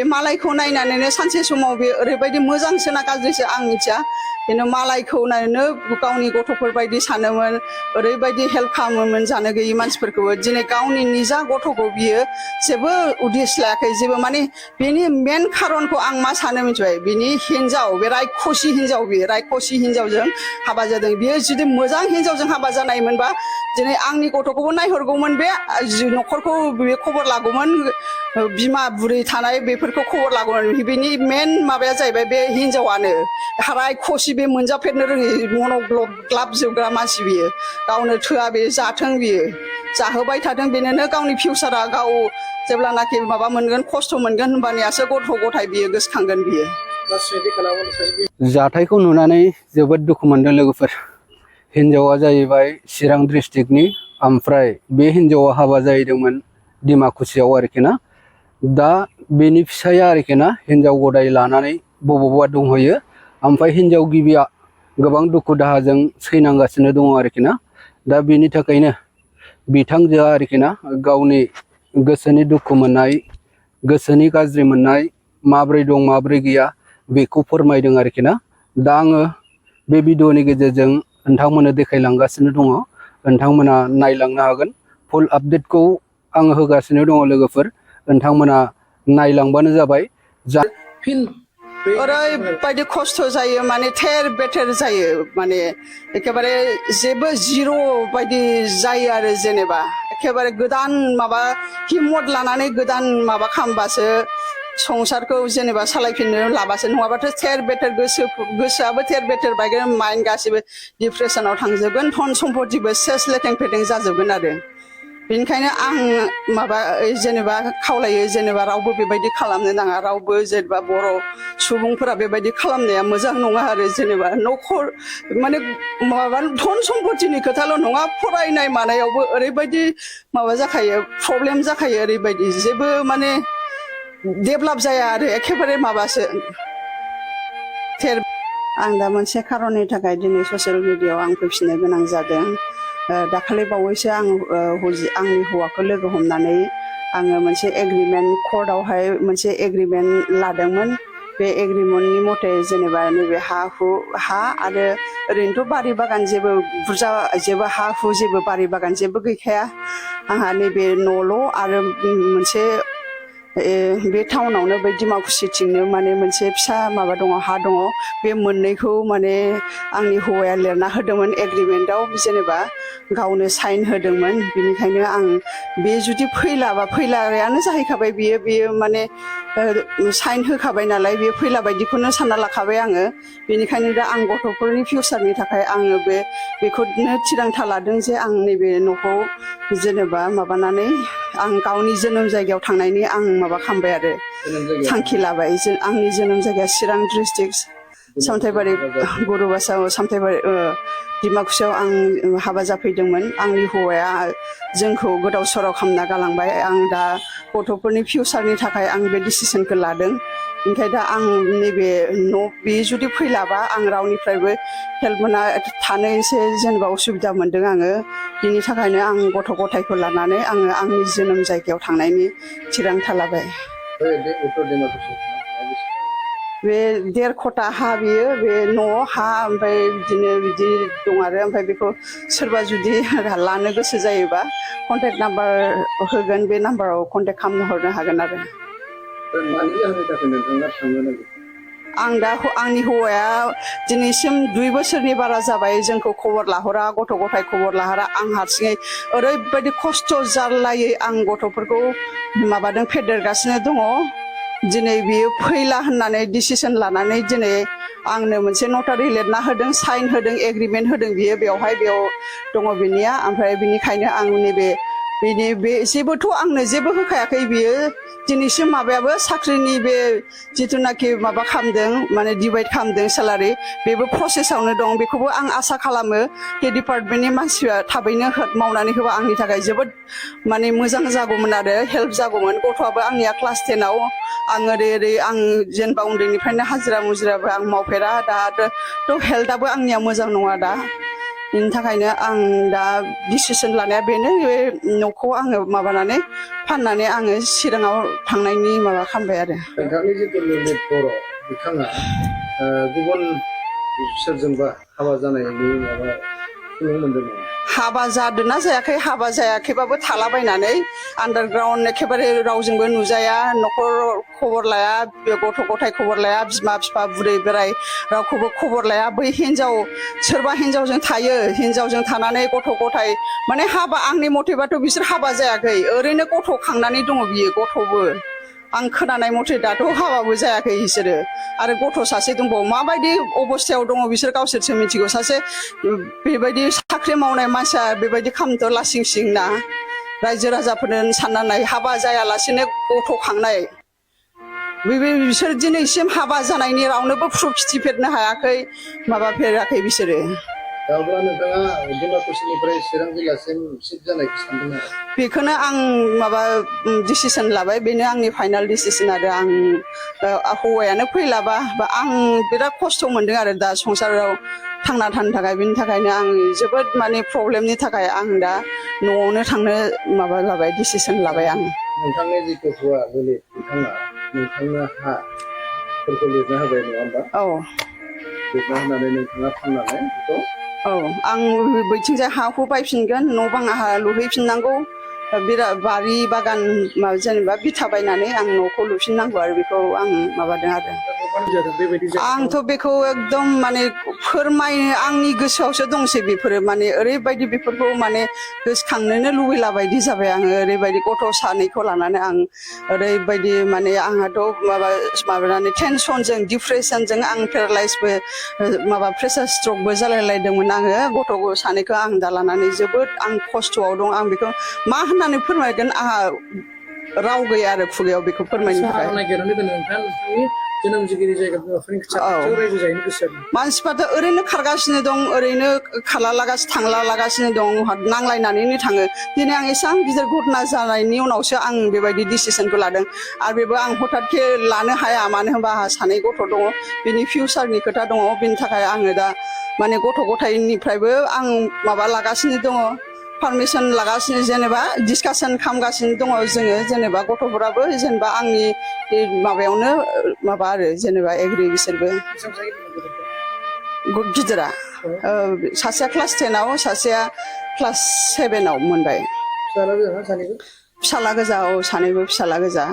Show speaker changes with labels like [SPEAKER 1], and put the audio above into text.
[SPEAKER 1] बे मालायखौ नायनानैनो सानसे समाव बे ओरैबायदि मोजांसो ना गाज्रिसो आं मिथिया खिन्थु मालायखौ नायनो गावनि गथ'फोर बायदि सानोमोन ओरैबायदि हेल्प खालामोमोन जानो गैयि मानसिफोरखौबो दिनै गावनि निजा गथ'खौ बियो जेबो उदिस लायाखै जेबो माने बेनि मेन खारनखौ आं मा सानो मिथिबाय बिनि हिन्जाव बे रायखसि हिन्जाव बियो रायखसि हिन्जावजों हाबा जादों बियो जुदि मोजां हिन्जावजों हाबा जानायमोनबा दिनै आंनि गथ'खौबो नायहरगौमोन बे न'खरखौ बे खबर लागौमोन बिमा बुरै थानाय बेफोरखौ खबर लागौमोन बेनि मेन माबाया जाहैबाय बे हिन्जावानो रायखसि बे मोनजाफेरनो रोङि मनग्लाब जोबग्रा मानसि बियो गावनो थोआ बे जाथों बियो जाहोबाय थाथों बेनोनो गावनि फिउचारा गाव जेब्लानाखि माबा मोनगोन खस्थ' मोनगोन होनबानियासो गथ' गथाय बियो गोसोखांगोन बियो
[SPEAKER 2] जाथायखौ नुनानै जोबोद दुखु मोनदों लोगोफोर हिन्जावा जाहैबाय चिरां डिस्ट्रिक्टनि ओमफ्राय बे हिन्जावा हाबा जाहैदोंमोन डिमाकुसियाव आरोखि ना दा बेनि फिसाया आरोखि ना हिन्जाव गदाय लानानै बबावबा दंहैयो ओमफ्राय हिन्जाव गिबिया गोबां दुखु दाहाजों सैनांगासिनो दङ आरोखि ना दा बेनि थाखायनो बिथांजोआ आरोखि ना गावनि गोसोनि दुखु मोननाय गोसोनि गाज्रि मोननाय माब्रै दं माब्रै गैया बेखौ फोरमायदों आरोखि ना दा आङो बे भिडिअनि गेजेरजों नोंथांमोननो देखायलांगासिनो दङ नोंथांमोना नायलांनो हागोन फुल आपडेटखौ आङो होगासिनो दङ लोगोफोर नोंथांमोना नायलांबानो जाबाय जा फिन
[SPEAKER 1] ओरैबायदि खस्थ' जायो माने थेर बेथेर जायो माने एखेबारे जेबो जिर' बायदि जायो आरो जेनेबा एखेबारे गोदान माबा हिम्मत लानानै गोदान माबा खालामबासो संसारखौ जेनेबा सालायफिननो लाबासो नङाबाथ' थेर बेथेर गोसोआबो थेर बेथेर बायगोन माइन्ड गासिबो डिप्रेसनाव थांजोबगोन धन सम्पतिबो सेस लेथें फेथें जाजोबगोन आरो बेनिखायनो आं माबा जेनेबा खावलायो जेनेबा रावबो बेबायदि खालामनो नाङा रावबो जेनेबा बर' सुबुंफोरा बेबायदि खालामनाया मोजां नङा आरो जेनेबा न'खर माने माबा धन सम्पतिनि खोथाल' नङा फरायनाय मानायावबो ओरैबायदि माबा जाखायो प्रब्लेम जाखायो ओरैबायदि जेबो माने डेभेलप जाया आरो एखेबारे माबासो आं दा मोनसे खारननि थाखाय दिनै ससियेल मिडियायाव आं फैफिननो गोनां जादों दाखालि बावैसो आं आंनि हौवाखौ लोगो हमनानै आङो मोनसे एग्रिमेन्ट कर्टआवहाय मोनसे एग्रिमेन्ट लादोंमोन बे एग्रिमेन्टनि मथे जेनेबा नैबे हा आरो ओरैनोथ' बारि बागान जेबो बुरजा जेबो हा हु जेबो बारि बागान जेबो गैखाया आंहा नैबे न'ल' आरो मोनसे बे टाउनावनो बै डिमाकुसिथिंनो माने मोनसे फिसा माबा दङ हा दङ बे मोननैखौ माने आंनि हौवाया लिरना होदोंमोन एग्रिमेन्टआव जेनेबा गावनो साइन होदोंमोन बिनिखायनो आं बे जुदि फैलाबा फैलायानो जाहैखाबाय बियो माने साइन होखाबाय नालाय बे फैला बायदिखौनो सानना लाखाबाय आङो बेनिखायनो दा आं गथ'फोरनि फिउचारनि थाखाय आङो बेखौनो थिरांथा लादों जे आं नैबे न'खौ जेनेबा माबानानै आं गावनि जोनोम जायगायाव थांनायनि आं माबा खालामबाय आरो थांखि लाबाय आंनि जोनोम जायगाया चिरां डिस्ट्रिक्ट सामथाइबारि गरुबासाव सामथाइबारि डिमाकुसियाव आं हाबा जाफैदोंमोन आंनि हौवाया जोंखौ गोदाव सोराव खालामना गालांबाय आं दा गथ'फोरनि फिउचारनि थाखाय आं बे डिसिसनखौ लादों ओंखायनो दा आं नैबे बे जुदि फैलाबा आं रावनिफ्रायबो हेल्प मोना थानो एसे जेनेबा उसुबिदा मोनदों आङो बिनि थाखायनो आं गथ' गथायखौ लानानै आङो आंनि जोनोम जायगायाव थांनायनि थिरांथा लाबाय बे 1.5 खथा हा बियो बे न'आव हा ओमफ्राय बिदिनो बिदि दं आरो ओमफ्राय बेखौ सोरबा जुदि लानो गोसो जायोबा कन्टेक्ट नाम्बार होगोन बे नाम्बाराव कन्टेक्ट खालामनो हरनो हागोन आरो आं दा आंनि हौवाया दिनैसिम 2 बोसोरनि बारा जाबाय जोंखौ खबर लाहरा गथ' गथाय खबर लाहरा आं हारसिङै ओरैबायदि खस्थ' जारलायै आं गथ'फोरखौ माबादों फेदेरगासिनो दङ दिनै बियो फैला होननानै डिसिसन लानानै दिनै आंनो मोनसे नटारि लिरना होदों साइन होदों एग्रिमेन्ट होदों बियो बेयाव दङ बिनिया ओमफ्राय बिनिखायनो आं नैबे बे जेबोथ' आंनो जेबो होखायाखै बियो दिनैसिम माबायाबो साख्रिनि बे जिथुनाखि माबा खालामदों माने डिभाइड खालामदों सेलारि बेबो प्रसेसआवनो दं बेखौबो आं आसा खालामो बे डिपार्टमेन्टनि मानसिया थाबैनो मावनानै होबा आंनि थाखाय जोबोद माने मोजां जागौमोन आरो हेल्प जागौमोन गथ'आबो आंनिया क्लास 10आव आं ओरै आं जेनेबा उन्दैनिफ्रायनो हाजिरा मुजिराबो आं मावफेरा दाथ' हेल्थआबो आंनिया मोजां नङा दा बिनि थाखायनो आं दा डिसिसन लानाया बेनो बे न'खौ आङो माबानानै फाननानै आङो चिराङाव थांनायनि माबा खालामबाय आरो
[SPEAKER 3] नोंथांनि जिथु लिलित बर' बिथाङा गुबुन सोरजोंबा हाबा जानायनि माबा थुलुंगा मोनदों नामा?
[SPEAKER 1] हाबा जादोंना जायाखै हाबा जायाखैबाबो थालाबायनानै आन्डारग्राउन्ड एखेबारे रावजोंबो नुजाया न'खर खबर लाया गथ' गथाय खबर लाया बिमा बिफा बुरै बोराय रावखौबो खबर लाया बै हिनजाव सोरबा हिनजावजों थायो हिनजावजों थानानै गथ' गथाय माने हाबा आंनि मथेबाथ' बिसोर हाबा जायाखै ओरैनो गथ' खांनानै दङ बियो गथ'बो आं खोनानाय मथे दाथ' हाबाबो जायाखै बिसोरो आरो गथ' सासे दंबावो माबायदि अबस्थायाव दङ बिसोर गावसोरसो मिथिगौ सासे बेबायदि साख्रि मावनाय मानसिया बेबायदि खालामनोथ' लासिं सिं ना रायजो राजाफोरनो साननानै हाबा जायालासेनो गथ' खांनाय बिसोर दिनैसिम हाबा जानायनि रावनोबो प्रुफ खिथिफेरनो हायाखै माबाफेराखै बिसोरो
[SPEAKER 3] दा अब्ला नोंथाङा डिमाकुसिनिफ्राय चिरां जिल्लासिम सिफ्ट जानायखौ सानदों नामा?
[SPEAKER 1] बेखौनो आं माबा डिसिसन लाबाय बेनो आंनि फाइनाल डिसिसन आरो आं हौवायानो फैलाबा आं बिराद खस्थ' मोनदों आरो दा संसाराव थांना थानो थाखाय बिनि थाखायनो आं जोबोद माने प्रब्लेमनि थाखाय आं दा न'आवनो थांनो माबा लाबाय डिसिसन लाबाय आं
[SPEAKER 3] नोंथांनि जिथु हौवा लिलित बिथाङा नोंथांनो हाफोरखौ लिरना होबाय नङा होमबा?
[SPEAKER 1] औ
[SPEAKER 3] लिरना होनानै नोंथाङा फाननानै बेखौ
[SPEAKER 1] औ आं बैथिंजाय हाखौ बायफिनगोन न' बां आंहा लुहैफिननांगौ बिराद बारि बागान जेनेबा बिथा बायनानै आं न'खौ लुफिननांगौ आरो बेखौ आं माबादों आरो आंथ' बेखौ एकदम माने फोरमायनो आंनि गोसोआवसो दंसै बेफोरो माने ओरैबायदि बेफोरखौ माने गोसोखांनोनो लुबैला बायदि जाबाय आङो ओरैबायदि गथ' सानैखौ लानानै आं ओरैबायदि माने आंहाथ' माबानानै टेनसनजों डिप्रेसनजों आं पेरालाइसबो माबा प्रेसार स्ट्रकबो जालायलायदोंमोन आङो गथ' सानैखौ आं दा लानानै जोबोद आं खस्थ'आव दं आं बेखौ मा होननानै फोरमायगोन आंहा राव गैया आरो खुगायाव बेखौ फोरमायनो थाखाय
[SPEAKER 3] जोनोमगिरि जायगा बिमाफोरनि खाथियाव रायजो जाहैनो गोसो जादों
[SPEAKER 1] मानसिफ्राथ' ओरैनो खारगासिनो दं ओरैनो थांलागासिनो दं नांलायनानैनो थाङो दिनै आं एसेबां गिदिर घटना जानायनि उनावसो आं बेबायदि डिसिसनखौ लादों आरो बेबो आं हठातके लानो हाया मानो होनबा आंहा सानै गथ' दङ बिनि फिउचारनि खोथा दङ बिनि थाखाय आङो दा माने गथ' गथायनिफ्रायबो आं माबा लागासिनो दङ पारमिसन लागासिनो जेनेबा डिसकासन खालामगासिनो दङ जोङो जेनेबा गथ'फोराबो जेनेबा आंनि माबायावनो माबा आरो जेनेबा एग्रि बिसोरबो गिदिरा सासेया क्लास 10आव सासेया क्लास 7आव मोनबाय
[SPEAKER 3] फिसाला गोजा सानैबो
[SPEAKER 1] फिसाला गोजा औ सानैबो फिसाला गोजा